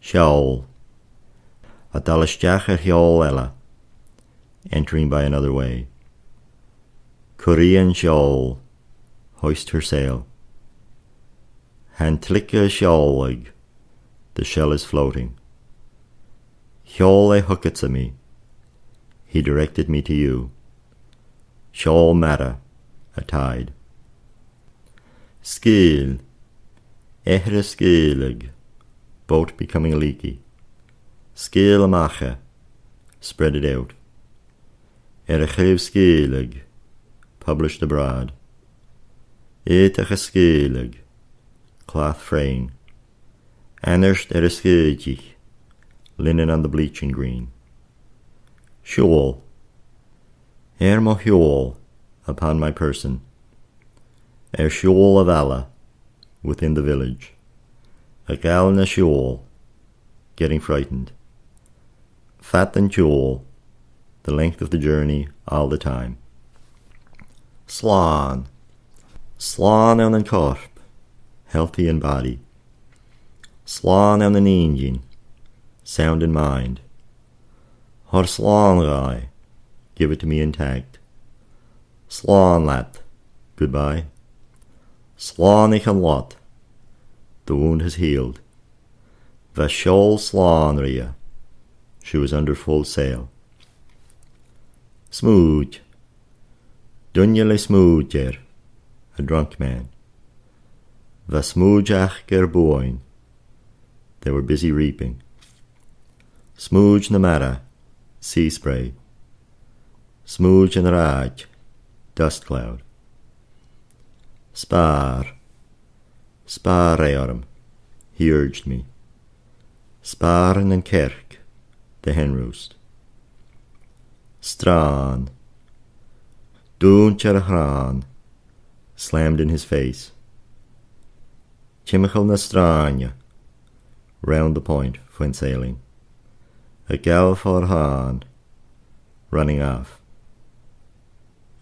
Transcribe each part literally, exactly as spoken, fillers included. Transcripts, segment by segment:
Seòl. A' dol a-steach air sheòl eile. Entering by another way. Cuir an seòl. Hoist her sail. Tha an t-slige a' seòladh. The shell is floating. Sheòl e thugad-sa mi. He directed me to you. Seòl mara, a tide. Sgaoil. Eathar a' sgaoileadh. Boat becoming leaky. Sgaoil a-mach e. Spread it out. Air a' chraobh-sgaoileadh. Published abroad. Aodach a' sgaoileadh. Cloth fraying. Anart air an sgaoidhich. Linen on the bleaching green. Siubhal. Air mo shiubhal, upon my person. Air siubhal a' bhaile, within the village. A' gabhail na siubhal, getting frightened. Fad an t-siubhail, the length of the journey, all the time. Slàn. Slàn ann an corp, healthy in body. Slàn ann an inntinn, sound in mind. Thoir slàn dha e, give it to me intact. Slàn leat, goodbye. Slànaich an lot, the wound has healed. Bha seòl slàn rithe, she was under full sail. Smùid. Duine le smùid air, a drunk man. Bha smùid aca air buain, they were busy reaping. Smùid na mara, sea spray. Smùid an rathaid, dust cloud. Spàr. Spàr e orm, he urged me. Spàr nan cearc, the hen roost. Sròn. Dùinte air a shròn, slammed in his face. Timcheall na sràine, round the point, when sailing. A' gabhail fo shròn, running off.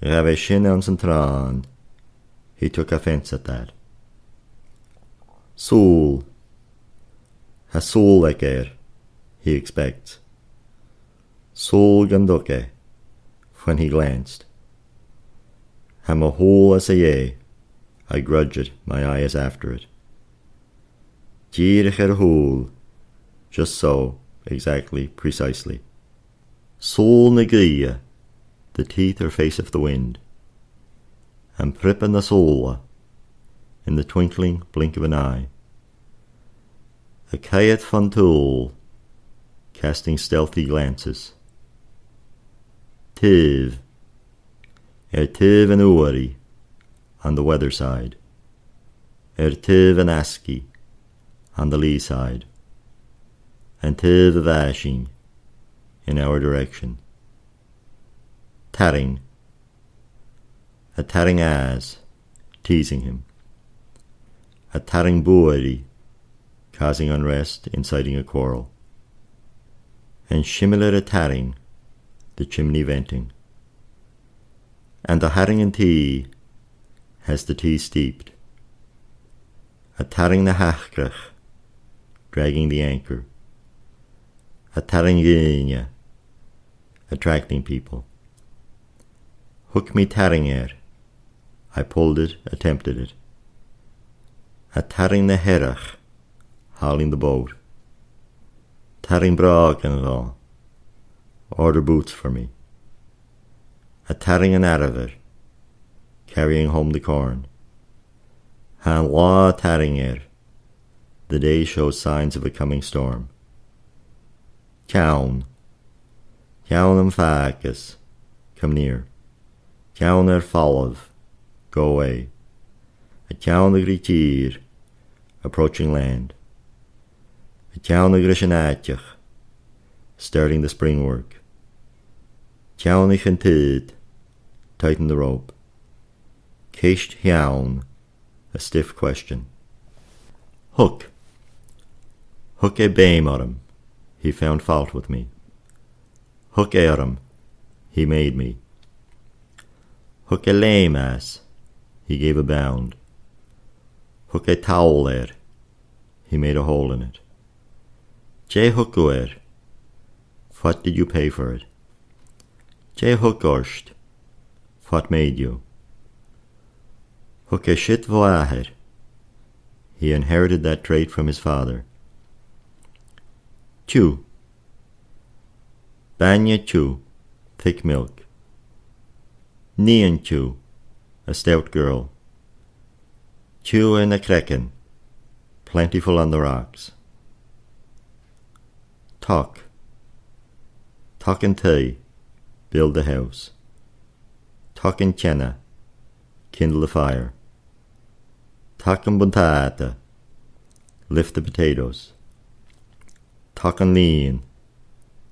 Ghabh e sin anns an t-sròn, he took offence at that. Sùil. Tha sùil aige air, he expects. Sùil gun tug e, when he glanced. Tha mo shùil às a dhèidh, I grudge it, my eye is after it. Dìreach air a shùil, just so, exactly, precisely. Sùil na gaoithe, the teeth or face of the wind. Am priobadh na sùla, in the twinkling blink of an eye. A' coimhead fon t-sùil, casting stealthy glances. Taobh. Air taobh an fhuaraidh, on the weather side. Air taobh an fhasgaidh, on the lee side. An taobh a mhaisidh sinn, in our direction. Tarraing. A' tarraing às, teasing him. A' tarraing buairidh, causing unrest, inciting a quarrel. An similear a' tarraing, the chimney venting. An do tharraing an tì, has the tea steeped? A' tarraing na h-acrach, dragging the anchor. A' tarraing dhaoine, attracting people. Thug mi tarraing air, I pulled it, attempted it. A' tarraing na h-earrach, hauling the boat. Tarraing brògan dhomh, order boots for me. A' tarraing an arbhair, carrying home the corn. Tha an latha a' tarraing air, the day shows signs of a coming storm. Ceann. Ceann am fàgas, come near. Ceann air falbh, go away. A' ceann a' ruith tìr, approaching land. A' ceann a' greiseag an àiteach, starting the spring work. Ceannaich an t-suit, tighten the rope. Ceist cheann, a stiff question. Thug. Thug e beum orm, he found fault with me. Thug e orm, he made me. Thug e leum às, he gave a bound. Thug e toll air, he made a hole in it. Dè thug thu air? What did you pay for it? Dè thug ort? What made you? Thug e siud bho athair. He inherited that trait from his father. Tiugh. Bainne tiugh, thick milk. Nighean tiugh, a stout girl. Tiugh air na creagan, plentiful on the rocks. Tog. Tog an taigh, build the house. Tog an teine, kindle the fire. Tog am buntàta, lift the potatoes. Tog an lìon,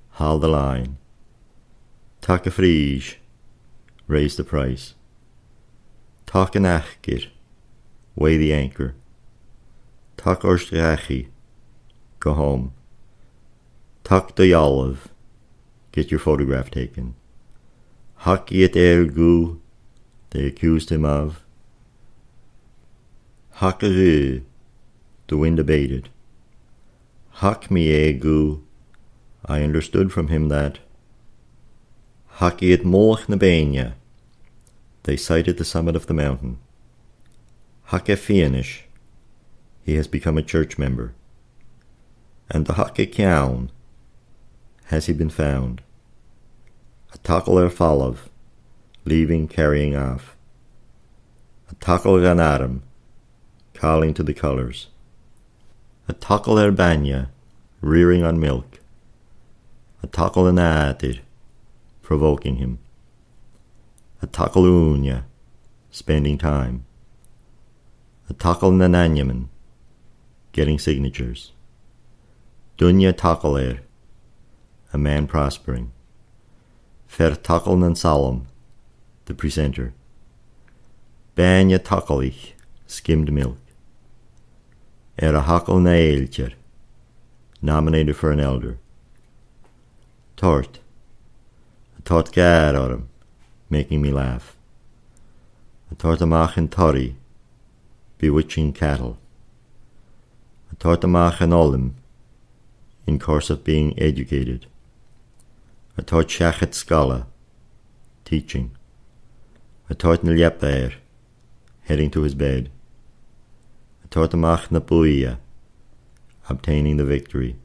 haul the line. Tog a' phrìs, raise the price. Tog an acair, weigh the anchor. Tog ort dhachaigh, go home. Tog do dhealbh, get your photograph taken. Thog iad air dhubh, they accused him of. Thog a' ghaoth, the wind abated. Thog mi e dhubh, I understood from him that. Thog iad mullach na beinne, they sighted the summit of the mountain. Thog e fianais, he has become a church member. An do thog e ceann, has he been found? A' togail air falbh, leaving, carrying off. A' togail dhan arm, calling to the colours. A' togail air bainne, rearing on milk. A' togail an àdair, provoking him. A' togail ùine, spending time. A' togail nan ainmean, getting signatures. Duine a' togail air, a man prospering. Fear togail nan salm, the precentor. Bainne togalaich, skimmed milk. Air a thogail na èildear, nominated for an elder. Toirt. A' toirt gàire orm, making me laugh. A' toirt a-mach an toraidh, bewitching cattle. A' toirt a-mach an fhoghlam, in course of being educated. A' toirt seachad sgoile, teaching. A' toirt na leapa air, heading to his bed. A' toirt a-mach na buidhe, obtaining the victory.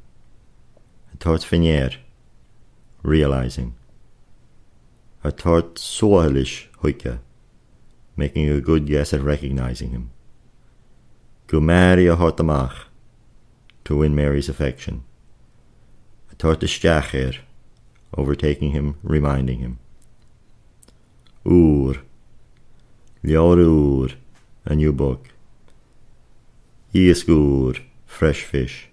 A' toirt fa-near, realizing. A' toirt suathailis thuige, making a good guess at recognizing him. Gu Màiri a thoirt a-mach, to win Mary's affection. A' toirt a-steach air, overtaking him, reminding him. Ùr. Leabhar ùr, a new book. Iasg ùr, fresh fish.